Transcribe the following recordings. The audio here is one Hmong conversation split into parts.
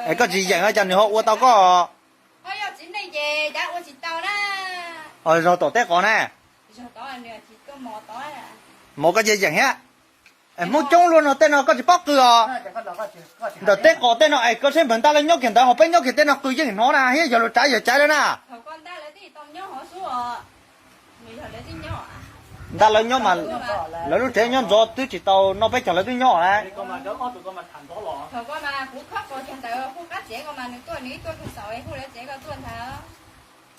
Es koj tsis yeem cas nws ho ua tau koj? Zog tom teb qos na. Mov koj cia yeem thiab. Hmoob coob luaj no tej no koj tsis paub qw os. Ntawm teb qos tej no es koj saib npawg ntaj lawv nyob kiag ntawd ho peb nyob kiag tej no qw yeej hnov na thiab yog luag tsav yog caiv lawm na. Ntaj lawv nyob mas lawv lub tsev nyob nrov twb tsis tau noj peb caug lawv twb nyob lawm.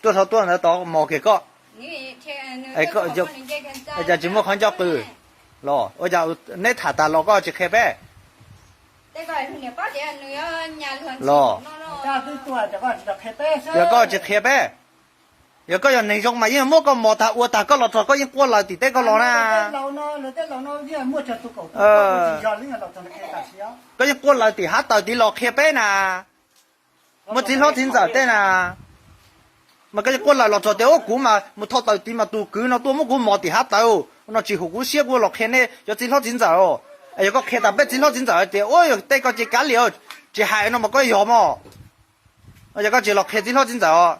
Tuaj thaum tuaj ntawd tos mos kiag koj. Cas tsis muaj qhov nco qw los? Ua cas neb tham tas los koj tsis qhia peb los? Yog koj tsis qhia peb, yog koj yog neeg zoo mas yeej muab koj mos tag ua tag koj los txog koj yeej quaj laws tim teb koj los na. Koj yeej quaj laws tim hav taws tid los qhia peb na. Muaj txiv hlob txiv ntxawm tej na, mas koj yeej quaj laws los txog tias ub kuv mas mus thauj taws tid mas tus kwv no tuaj muab kuv mos tim hav taws no tsis hum kuv siab kuv los qhia nej cov txiv hlob txiv ntxawm. Yog koj qhia tas peb txiv hlob txiv ntxawm tias ua yog tej koj cia kav liam tsis hais no mas koj yog mos. Yog koj tsis los qhia txiv hlob txiv ntxawm os.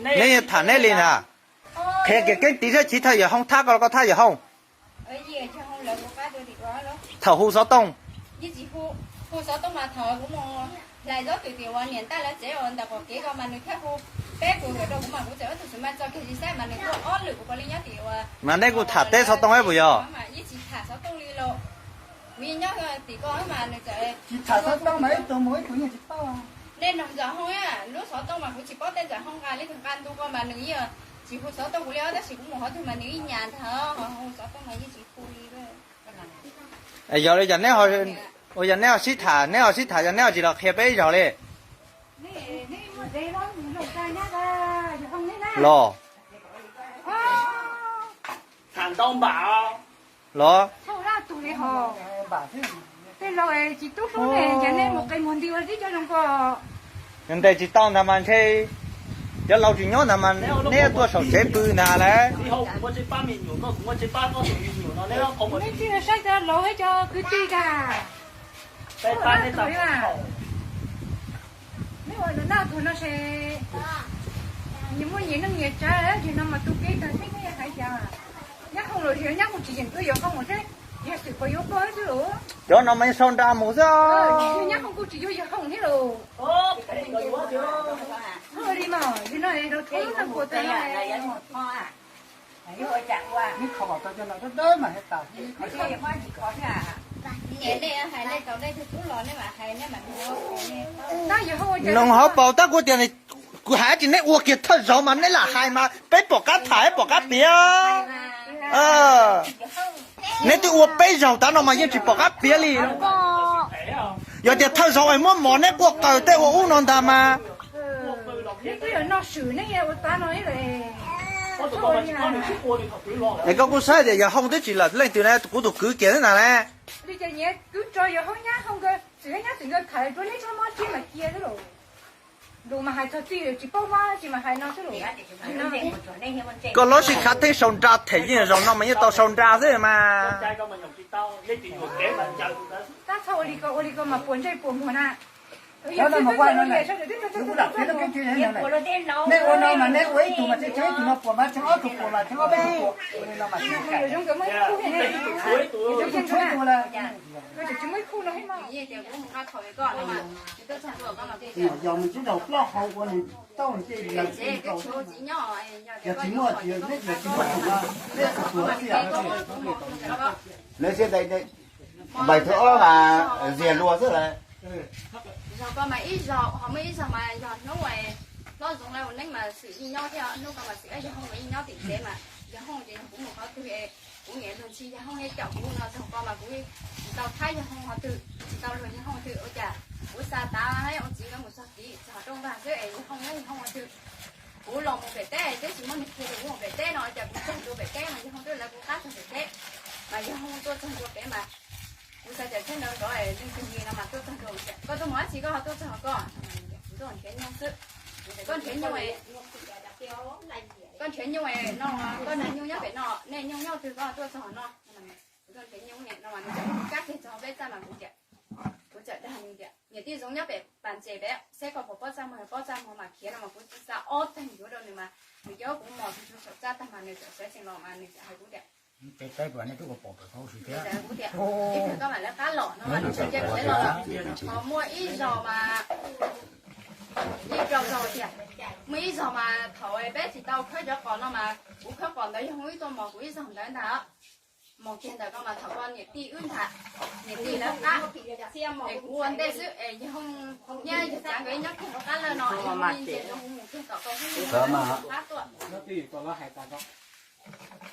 Neb tham neb li ntag. Qhia kiag keeb tiv thiab chiv thawj yawm hoob thab koj los koj thab yawm hoob. Thaum hu xov tooj, mas nej kuj tham teb xov tooj ib puas yog? Tsis tham xov tooj mas ib tug mus ib tug yeej tsis paub. Nej nug ntxawm hoob, lub xov tooj mas kuv tsis paub tej ntxawm hoob nqa li tus nqa ntu ko mas nws yeej tsis hu xov tooj kuv li os, tab sis kuv mus qhov twg mas nws ib nyas ntag, hu xov tooj mas yeej tsis hu li. Yog li cas neb, ua yog neb ho sib tham, neb ho sib tham yog neb ho tsis los qhia peb ib zaug li los? Los tej laus tsis tub hlub ne, ces nej mus qe muag nti ua tib cov zoo ko. Ntes tsis tau ntag mas ntshe cov laus tsis nyob ntag mas neb tuaj saum tsev pw ntag lauj. Neb tsis saib cov laus thiab cov kwv tij tas. Neb ua naj tus no ces nyias muaj nyias neej nyias tsav, ces no mas tu kev tag xwb neb hais cas. Nyab hooj los yog nyab hooj tsis yeem ua yawg hooj seb yog xwm puas yuav koj xwb los. Cov no mas sau nra mus xwb. Nyab hooj kuj tsis yuav yawg hooj thiab los. Li mas yog no rau rau no puas tag no. Noog hauv paus tab kuv tias kuv hais tias neb ua kiag thawj zaug mas neb lam hais mas peb pom qab tham pom qab piav. Neb twb ua peb zaug tav no mas yeej tsis pom qab piav li. Yog tias thawj zaug es muab mov neb quaj qaws tej ua ub no ntag mas. Es koj kuj saib tias yawg hooj twb tsis lawm leej twg na, kuv tus kwv kiag xwb ntag na. Koj lob sib khav theeb sau nra them yeej zaum no mas yeej tau sau nra xwb mas. Nej ua no mas nej ua ib tug mas tseg tseg ib tug no puas mas tseg ob tug puas mas tseg ob peb tug puas no mas. Yog mus tsis tau plaub hau ua nws tauj ncej lawm, yog tsis muaj, yog tsis muaj tus, neb tsis muaj tus. Npais thawj ob mas zias luag xwb lawm. Zaug ko mas ib zaug, ho muaj ib zaug mas yog hnub hlob Zoov lawv ua neeb mas Xwm yeej nyob thiab, hnub ko mas Xwm yog Hooj mas yeej nyob tim tsev mas yog Hooj ces yog kuv mus qhov twg, kuv niam luag ntxhi yog Hooj thiaj caum kuv no, zaug ko mas kuv tsis tau thab yog Hooj qhov twg, tsis tau luag yog Hooj twg, ua cas kuv xa tav ua txiv nkawd mus txog tid txog rooj vag xwb es yog Hooj nyob yog Hooj qhov twg. Kuv los mus pem teb twb tsis muaj neeg qhia kuv mus pem teb no, ua cas kuv txog ntua pem teb mas yog Hooj twb lawv kuv qab txog pem teb, mas yog Hooj tuaj txog ntua pem mas kuv xav tias tsheb ntawd nrov leej twg li no mas tuaj txog ntua, koj tuaj mus dab tsi koj ho tuaj txog koj? Kuv tuaj nrhiav nyuj xwb. Koj nrhiav nyuj, Koj nrhiav nyuj no, koj nrhiav nyuj nyob pem no, nej nyuj nyob twg koj tuaj txog no. Kuv tuaj nrhiav nyuj no mas nws tseem kab kiag txog peb txaj mas kuv tias, kuv txawm dag nws tias niam tij Zoov nyob pem pas ntses pem, saib koj puas paub txaj muag, yog paub txaj muag mas khiav no mas kuv txawm xa ob tag yuav rau nws mas nws coj kuv mos tus saum txaj tag mas nws txawm sawv tsees los mas nws txawm hais kuv tias, kuv tias ib pliag koj mam lawv qab los no mas nws tseem cia khiav los lawm. Ho muaj ib zaug mas, ib zaug tias, muaj ib zaug mas thaum peb tsis tau khawb cov qos no mas kuv khawb qos ntawd yog hoob wb tuaj mos kuv ib zaug ntawd ntag. Mos kiag ntawm koj mas thaum koj niam tij wb ntag, niam tij lawv qab, es kuv ua ntej xwb es yawg hoob thiab yawg tsav nkawd ib nyob kiag rau qab lawm no es yawg hoob ntsia rau kuv mus kiag tom koj xwb, qab tuaj.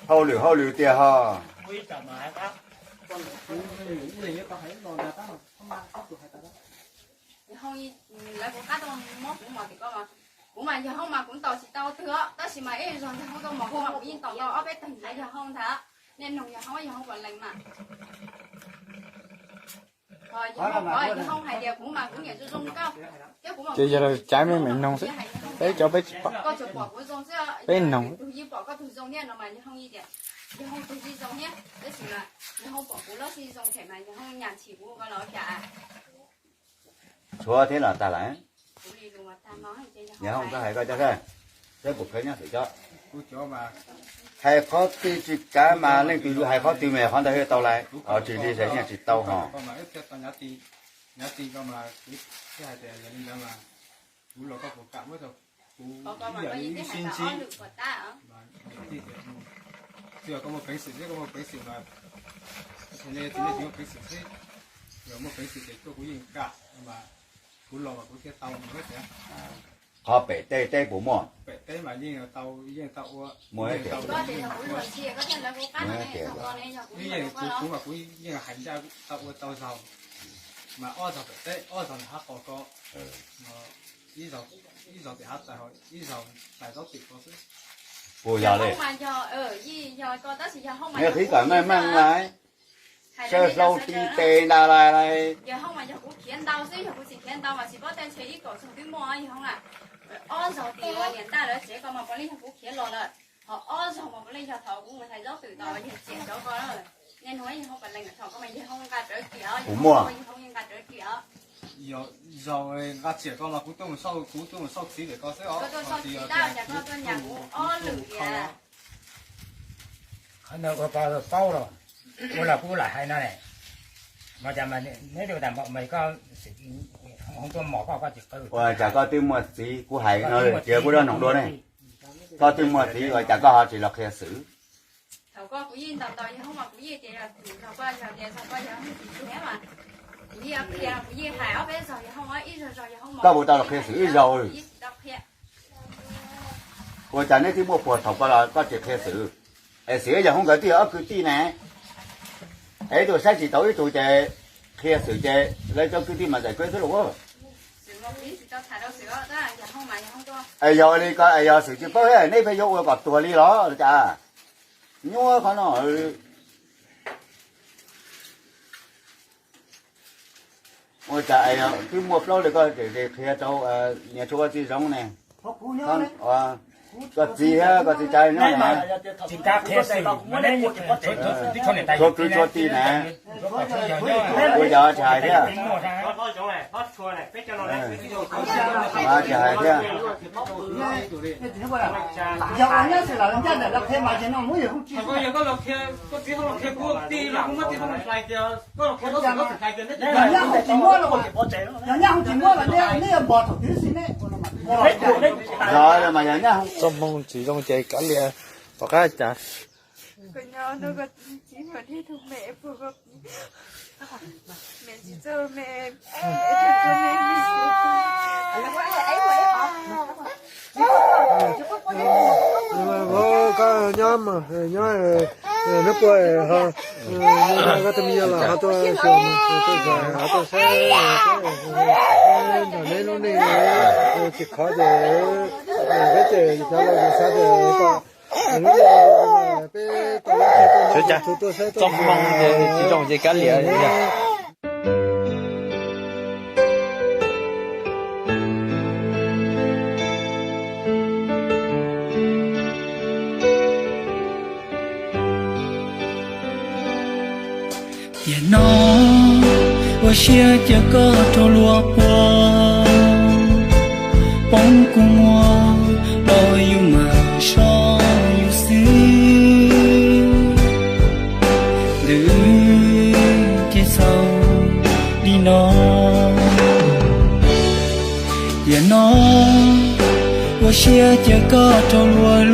Hauj lwm hauj lwm tiag ho. Yawg hoob, lawv kuv qab tuaj muab kuv mos tim koj mas, kuv mas yawg hoob mas kuv ntaus tsis tau twg os, tab sis mas ib zaug yawg hoob tuaj mos kuv mas kuv yeej ntaus tau ob peb teg ntawd yawg hoob ntag. Nej nug yawg hoob, yawg hoob puas lees mas. Yawg hoob hais tias kuv mas kuv niam zoo zoo nkauj, thiab kuv mas kuv niam zoo zoo nkauj, peb cov peb tsis pom, koj tsuas pom kuv zoo xwb, peb noog tus yeej pom koj tus zoo thiab no mas yawg hoob tias, yawg hoob tus yeej zoo thiab tab sis mas yawg hoob pom kuv lub siab zoo them mas yawg hoob nyas ntshis kuv ko los cas. Tshuav thiab los tag lawm. Yawg hoob koj hais koj cov, saib puas khawb nyob xwm cov. Hais qhov twg tsis kav mas leej twg hais qhov twg mas qhov ntawd thiaj tau lawm, tsis li ces yeej tsis tau hos. Qhov pem teb teb puas muaj? Muaj tias, kuv mas kuv yeej hais ncaj tau ua tau zaug, mas ob zaug pem teb ob zaug nram hav qos ko, ib zaug tim hav txais, ib zaug txais zaub twm ko xwb. Puas yog li? Nws qhib kom meej meej lawm. Sawv hlau ti tes nta lais lais. Yawg hoob mas yog kuv khiav ntau xwb, yog kuv tsis khiav ntau mas tsis paub tej ntshe ib kaum zaug twb muaj yawg hoob na. Ob zaug tim uas niam ntaj lawv tsev ko mas puav leej yog kuv khiav los lawm. Ho ob zaug mas puav leej yog thaum kuv mus thaiv zaub twm tau yawg txiam cov ko. Nej nug yawg hoob puas lees, thaum ko mas yawg hoob nqa rawv kiag os, yawg hoob nqa rawv kiag os. Zaug nqa tsiam ko mas kuv tuaj mus xauj, kuv tuaj mus xauj txiv ntawm ko xwb os. Koj tuaj xauj txiv tab cas koj tuaj nyas kuv ob lwm tias. Qhov ntawd ua koj paub los, ua los kuv lam hais no ne. Mas cas neb ua tas mas koj hoob tuaj mos koj, koj tsis qw. Ua cas koj twb muaj txiv, kuv hais no tias kuv dab noog dua ne. Koj twb muaj txiv ua cas koj ho tsis los qhia xwm? Thaum ko kuv yeej ntaus ntaus yawg hoob mas kuv yeej tias yog tus zog ko yog tias zog ko yog hoob tsis tug mas kuv yeej qhia, kuv yeej hais ob peb zaug yawg hoob, ib zaug zaug yawg hoob mas. Koj puas tau los qhia xwm ib zaug? Kuv yeej tsis tau qhia. Ua cas neb twb muaj puag thaum ko los koj tsis qhia xwm? Es xwm yawg hoob nkawd twb yog ob kwv tij ne. Es ib tug saib tsis taus ib tug ces qhia xwm ces lawv cov kwv tij mas txais kwv xwb los. Es yog li ko es yog xwm tsis paub thiab neb pheej yuav ua kom tuag li los cas? Nyuaj qhov no. Ua cas twb muaj plaub li koj tseem qhia rau niag tshuav koj txiv zoo ne? Koj txiv thiab koj txiv tsav nyob na. Tshuav kwv tshuav tij na. Ua cas tsis hais thiab? Tsis hais thiab. Txoj hmoo tsis zoo ces kav liam, tom qab cas. Koj nyob mas nyob, neb puas ho, koj tus me nyuam los ho tuaj xyuas, tuaj xyuas ho tuaj saib nrog neb lub neej tsis khov ces peb ces xyov los xav tias kom lub neej peb tau txhua tus tuaj saib tuaj xyuas. Txoj hmoo ces tsis zoo ces kav liam. Tiam no ua siab cia koj rau luag puag, poob kua muag los yus mam soj yus xwb. Ntws ces txaus li no. Tiam no ua siab cia koj rau luag